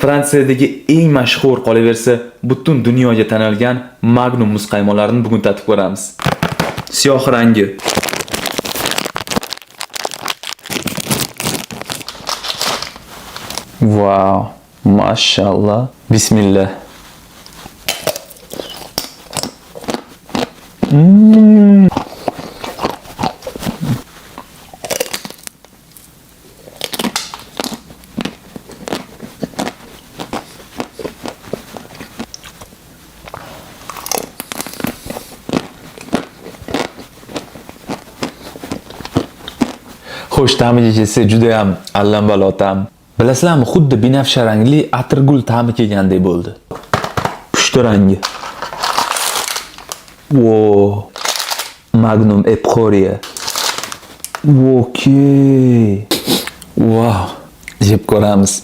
Fransiyadagi eng mashhur, qolaversa, butun dunyoga tanilgan Magnum muzqaymoqlarini bugun tatib ko'ramiz. Siyoh rangi. Vau, mashallah. Bismillah. Xo'sh, ta'miga kelsak, juda ham allambalo ta'm. Bilasizlarmi, xuddi binafsha rangli atirgul ta'mi kelgandek bo'ldi. Pushti rangi. Wo. Magnum Ephoria. Okey. Wow. Yeb ko'ramiz.